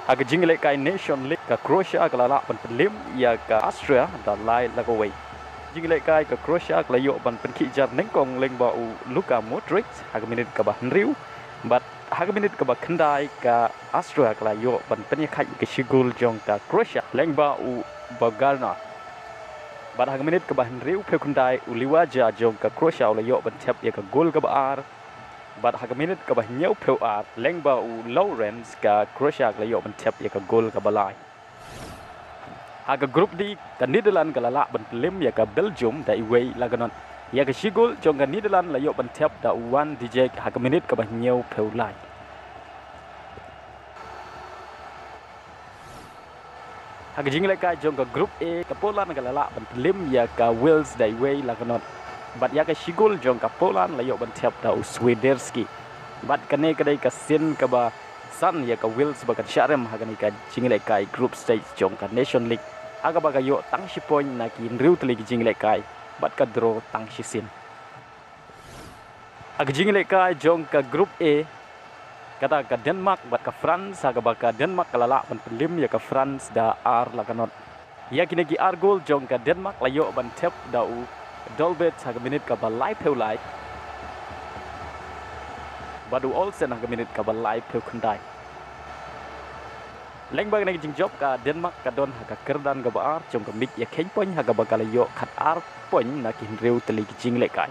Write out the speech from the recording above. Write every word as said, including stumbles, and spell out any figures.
Ha ka jingïalehkai Nation League, ka Croatia ka la lah ban pynlem ïa ka Austria da lai la ka wei. Jingïalehkai ka Croatia ka la ïoh ban pynkhih jar nyngkong lyngba u Luka Modric ha ka minit kaba hynriew. Bad ha ka minit kaba khyndai ka Austria ka la ïoh ban pynïakhaid ïa ka shi gol jong ka Croatia lyngba u Bogarna. Bad ha ka minit kaba hynriewphew khyndai u Livaja jong ka Croatia u la ïoh ban thep ïa ka gol kaba ar. Bad ha ka minit kaba hynñiewphew ar lyngba u Lawrence ka Croatia ka la ïoh ban thep ïa ka gol kaba lai. Ha ka Group D, ka Netherlands ka la lah ban pynlem ïa ka Belgium da iwei la ka not. Ïa ka shi gol jong ka Netherlands la ïoh ban thep da u Van Dijk ha ka minit kaba hynñiewphew lai. Ha ka jingïalehkai jong ka Group E, ka Poland ka la lah ban pynlem ïa ka Wales da iwei la ka not. Bad ïa ka shi gol jong ka Poland la ïoh ban thep da u Swiderski. Bad kane ka dei ka sien kaba san ïa ka Wales ba kan shah rem ha kane ka jingïalehkai group stage jong ka Nation League, ha kaba ka ïoh tang shi point na ki hynriew tylli ki jingïalehkai bad ka draw tang shisien. Ha ka jingïalehkai jong ka Group A, kata ka Denmark bad ka France, ha kaba ka Denmark ka la lah ban pynlem ïa ka France da ar la ka not. Ïa kine ki ar gol jong ka Denmark la ïoh ban thep da u Dolberg ha ka minit kaba laiphew lai bad u Olsen ha ka minit kaba laiphew khyndai. Lyngba kane ka jingjop, ka Denmark ka don ha ka kyrdan kaba ar jong ka miej ïakheiñ point ha kaba ka la ïoh khatar point na ki hynriew tylli ki jingïalehkai.